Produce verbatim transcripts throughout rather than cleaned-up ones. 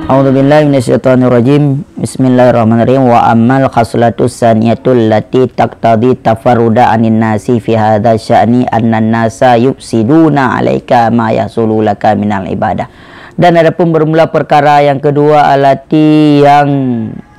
A'udzubillahi minasyaitonirrajim. Bismillahirrahmanirrahim. Wa ammal khaslatus saniyatul lati taqtadi tafarruda anin nasi fi hadza sya'ni annan nasa yufsiduna 'alaika ma yahsulu laka minal ibadah. Dan adapun bermula perkara yang kedua, allati yang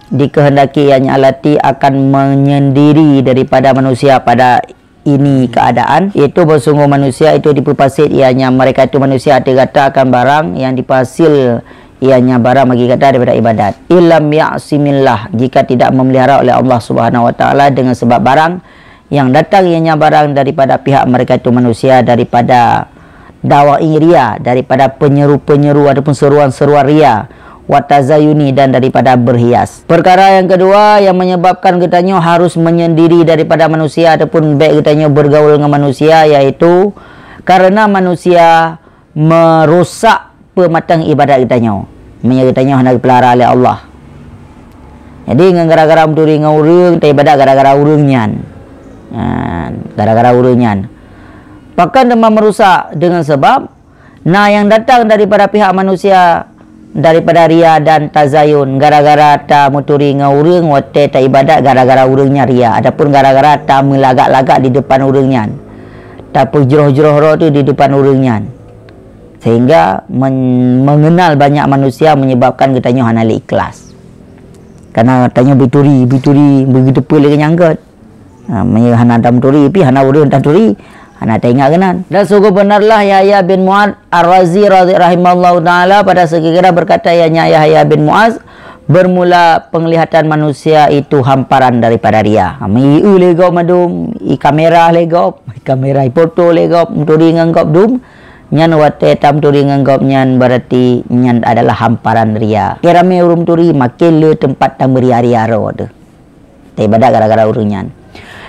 dikehendaki, yakni allati akan menyendiri daripada manusia pada ini keadaan, yaitu bahwa sungguh manusia itu dipeupasit, ianya mereka itu manusia ateueh gata akan barang yang dipasil, ianya barang bagi gata daripada ibadat. Illam ya'simillah, jika tidak memelihara oleh Allah Subhanahu wa Taala dengan sebab barang yang datang, ianya barang daripada pihak mereka itu manusia daripada dakwah ria, daripada penyeru-penyeru ataupun seruan-seruan ria, watazayuni, dan daripada berhias. Perkara yang kedua yang menyebabkan geutanyoe harus menyendiri daripada manusia ataupun bèk geutanyoe bergaul dengan manusia, yaitu karena manusia merusak peumatang ibadat geutanyoe. Meunyoe geutanyoe hana geupeulara lé Allah. Jadi, ngon gara-gara meuturi ngon ureueng, taibadat gara-gara ureueng nyan. Ha, gara-gara ureueng nyan. Pakon teuma merusak? Dengan sebab na nyang datang daripada pihak manusia, daripada ria dan tazayun, gara-gara tameuturi ngon ureueng watèe taibadat, gara-gara ureueng nyan ria, ataupun gara-gara tameulagak-lagak di depan ureueng nyan, tapeujroh-jroh droe teuh di depan ureueng nyan, sehingga men-, mengenal banyak manusia menyebabkan geutanyoe hana lé ikhlas. Karena tanyoe beuturi, beuturi, beugeuteupeue lé nyang gèt. Ha, meunyoe hana tameuturi, pih hana ureueng taturi, hana taingat keunan. Dan sungguh benarlah Yahya bin Mu'adz Ar-Razi radhi-, rahimahullahu taala pada sekira berkata, ianya Yahya bin Mu'adz, bermula penglihatan manusia itu hamparan daripada ria. Ha, meuieu lé gob mandum, i kamera lé gob, i kamera i foto lé gob, meuturi ngon gob dum, nyan watèe tameuturi ngon gob nyan berarti nyan adalah hamparan ria. Makin ramé ureueng meuturi, makin le teumpat tameuria-ria droe teuh. Taibadat gara-gara ureueng nyan.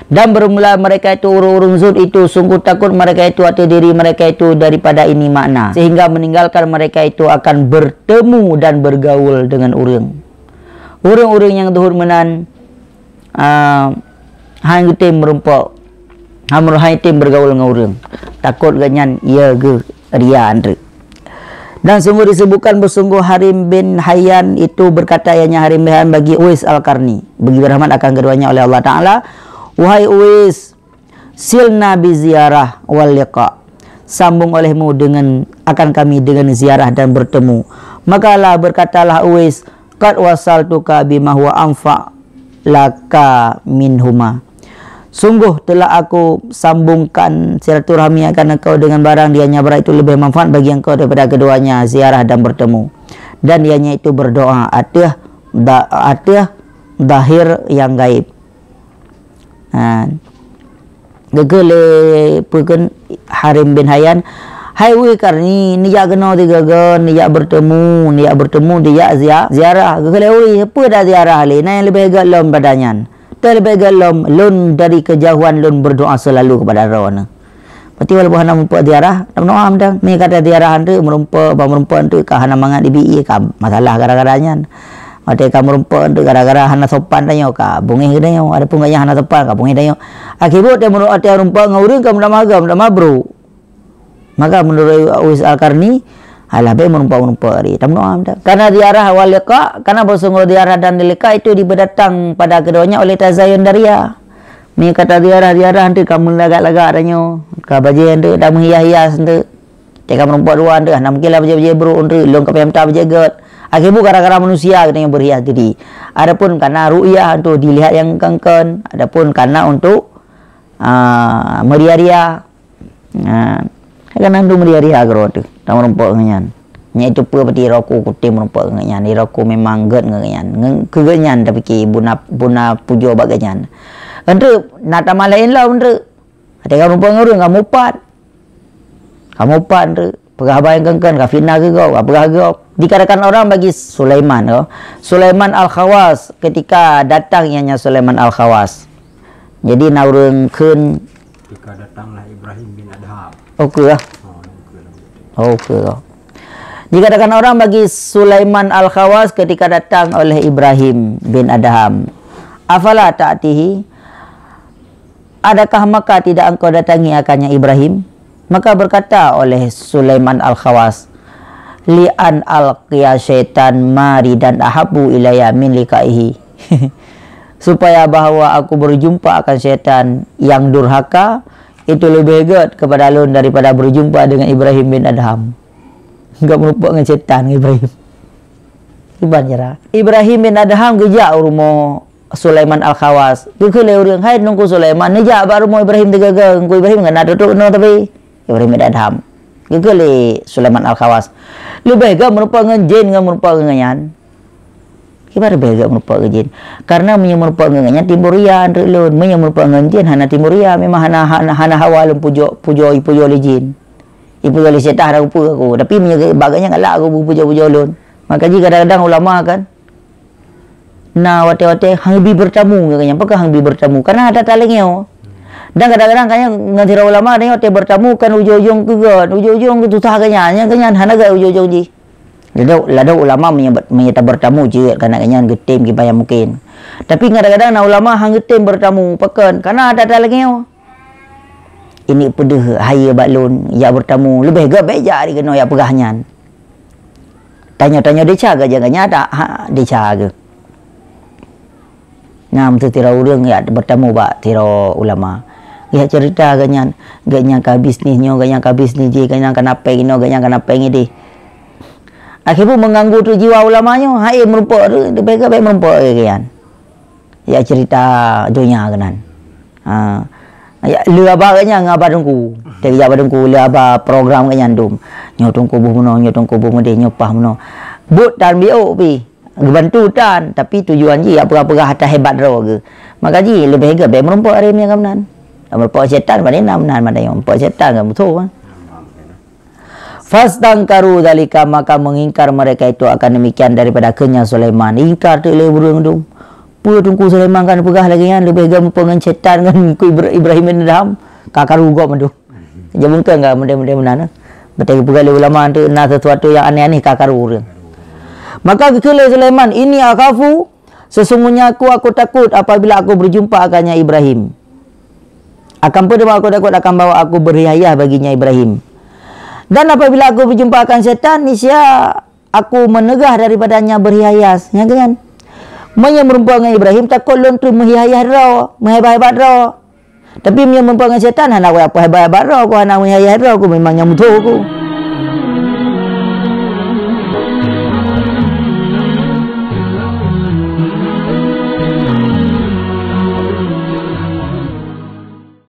Dan bermula mereka itu, ureueng-ureueng zuhud itu, sungguh takut mereka itu atas diri mereka itu daripada ini makna, sehingga meninggalkan mereka itu akan bertemu dan bergaul dengan ureueng. Ureueng-ureueng nyang zuhud meunan, ah, han geutem meurumpok, han meurumpok, han geutem bergaul ngon ureueng. Takot gobnyan, ya geuh ria, Andrew. Dan sungguh disebutkan, beusungguh Harim bin Hayyan itu berkata, ianya Harim bin Hayyan, bagi Uwais Al-Qarni, bagi rahmat akan keduanya oleh Allah Ta'ala, "Wahai Uwais, silna bi ziyarah wal liqa." Sambung olehmu dengan, akan kami dengan ziarah dan bertemu. Makalah berkatalah Uwais, "Qad wasaltuka bima huwa anfa laka minhuma." Sungguh telah aku sambungkan silaturahmi akan engkau dengan barang di hanya barang itu lebih manfaat bagi engkau daripada keduanya, ziarah dan bertemu. Dan di hanya itu berdoa ateueh da-, ateueh zahir nyang gaib. Ha. Geukheun lé peue kheun Harim bin Hayyan, "Hai Uwais Qarni, neujak keunoe sigoe-goe, neujak bertemu, neujak bertemu, neujak zia-, ziarah." Geukheun lé Uwais, "Peue taziarah lé? Na nyang leubeh gèt lom pada nyan. Teuh leubeh gèt lom, lôn dari keujauhan lôn berdoa selalu kepada Droeneuh." Berarti walaupun hana meurumpok ziarah, tameudoa mantong. Meunyoe ka taziarah Andrew, meurumpok, ban meurumpok Andrew ka hana mangat dibi, ka masalah gara-gara nyan. Watèe ka meurumpok Andrew gara-gara hana sopan tanyoe, ka beungéh geutanyoe. Adapun gobnyan hana sopan, ka beungéh tanyoe. Akhé buet watèe meurumpok ngon ureueng ka meutamah agam, meutamah brôk. Maka menurut Uwais Al-Qarni, alah, bèk meurumpok-meurumpok tadi. Tameudoa mantong. Karena ziarah wal liqa, karena beusungguh ziarah dan liqa itu diberdatang pada keduanya oleh tazayun dan ria. Meunyoe ka taziarah-ziarah Andrew ka meulagak-lagak tanyoe, ka bajèe Andrew ka meuhias-hias Andrew. Teuka meurumpok dua Andrew, hana mungkin lah bajèe-bajèe brôk Andrew, lôn ka payah mita bajèe gèt. Akhé buet gara-gara manusia geutanyoe berhias diri. Adapun karena ru'yah untuk dilihat nyang kon-kon, adapun karena untuk, ah, meuria-ria. Ha, kan Andrew meuria-ria keudroe teuh, tameurumpok ngon nyan. Nyan itu peue berarti droe ku kutem meurumpok ngon nyan. Droe ku memang gèt ngon nyan. Nge-, keu gobnyan tapike buna, buna pujoe bak gobnyan. Andrew, na tamah laén lom Andrew. Watèe ka meurumpok ngon ureueng ka mupat. Ka mupat Andrew. Peugah haba nyang kon-kon, ka fitnah keu gob, ka peugah keu gob. Dikatakan orang bagi Sulaiman, oh. Sulaiman Al-Khawas, ketika datang ianya Sulaiman Al-Khawas. Jadi na ureueng kheun Ketika datanglah Ibrahim bin Adham. Oke lah. Oh, oke lah. Oke lah. Dikatakan orang bagi Sulaiman Al-Khawas ketika datang oleh Ibrahim bin Adham, "Afala ta'tihi? Adakah maka tidak engkau datangi akannya Ibrahim?" Maka berkata oleh Sulaiman Al-Khawas, Li an alqiya syaitan maridan ahabbu ilayya min liqaihi. Supaya bahwa aku berjumpa akan syaitan yang durhaka, itu lebih gét kepada lôn daripada berjumpa dengan Ibrahim bin Adham. Gét meurumpok ngon syaitan Ibrahim. Kiban cara. Ibrahim bin Adham geujak u rumoh Sulaiman Al-Khawas. Geukheun lé ureuëng, "Hai Teungku Sulaiman, neujak bak rumoh Ibrahim teuga-ga, Teungku Ibrahim ka na duek-duek keunoe tapi." Ibrahim bin Adham. Geukheun lé Sulaiman Al-Khawas, "Leubeh gét meurumpok ngon jén ngon meurumpok ngon nyan." Kiban leubeh gét meurumpok ngon jén? Karena meunyoe meurumpok ngon nyan timbul ria treuk lôn. Meunyoe meurumpok ngon jén hana timbul ria, memang hana, hana, hana hawa lôn pujoe, pujoe, pujoe lé jén. Ipujoe lé syaitan hana kupeue aku. Tapi meunyoe bak gobnyan galak aku pujoe-pujoe lôn. Maka jih kadang-kadang ulama kan na watée-watée hana bi bertamu ngon gobnyan. Pakon hana bi bertamu? Karena ada talengeo. Dan kadang-kadang kan ngon sidroe ulama nyoe watée bertamu kan ujong-ujong keu gét, ujong-ujong keu susah gobnyan, nyan gobnyan hana gét ujong-ujong jih. Ladôm, ladôm ulama meunyoe, meunyoe tabertamu jeuet keu gobnyan geutem kiban nyang mungken. Tapi kadang-kadang na ulama hana geutem bertamu, pakon? Karena ada talengeo. Ini peudeuh hayeue bak lôn jak bertamu, leubeh gét bék jak di keunoe jak peugah nyan. Tanyoe-tanyoe desya gét, jangan nyata ha desya gét. Nah, meuteutira ureuëng jak bertamu bak tiro ulama. Jak cerita gét nyan, gét nyan ka bisnis nyoe, gét nyan ka bisnis jih, gét nyan ka na péng inoe, gét nyan ka na péng ideh. Akhé buet mengganggu tu jiwa ulama nyoe, hai meurumpok tu, leubeh gét bék meurumpok lagée nyan. Jak cerita donya keunan. Ha. Jak le haba gét nyan ngon haba teungku. Teuka jak haba teungku, le haba program gét nyan dum. Nyoe teungku boh meunoe, nyoe teungku boh meudeh, nyoe paih meunoe. Buet tan biôk pih. Geubantu tan, tapi tujuan jih jak peugah-peugah ata hebat droe geuh. Maka jih leubeh gét bék meurumpok aré miang geuh meunan. Meurumpok syaitan padahai na meunan, padahai meurumpok syaitan kan beutôi kan. Fastangkaru dzalika, maka mengingkar mereka itu akan demikian daripada kheun nyan Sulaiman. Ingkar teuk lé ureuëng dum. Peue Teungku Sulaiman kan peugah lagée nyan, leubeh gét meurumpok ngon syaitan ngon Teungku Ibra-, Ibrahim bin Adham. Ka karu gob mandum. Jadi bukan ka model-model meunan. Beutôi peugah lé ulama tu na sesuatu yang aneh-aneh ka karu ureuëng. Maka geukheun lé Sulaiman, "Inni akhafu, sesungguhnya aku, aku takut apabila aku berjumpa akannya Ibrahim." Akan peue teuma aku takot? Akan bahwa aku beri hadiah baginya Ibrahim. Dan apabila aku berjumpa akan syaitan, niscaya aku meunegah daripadanya beri hadiah. Nyan kan? Meunyoe meurumpok ngon Ibrahim, takot lôn tu meuhadiah droe, meuhebat-hebat droe. Tapi meunyoe meurumpok ngon syaitan, hana aku hebat-hebat droe, aku hana meuhadiah droe, aku memang nyang musuh aku.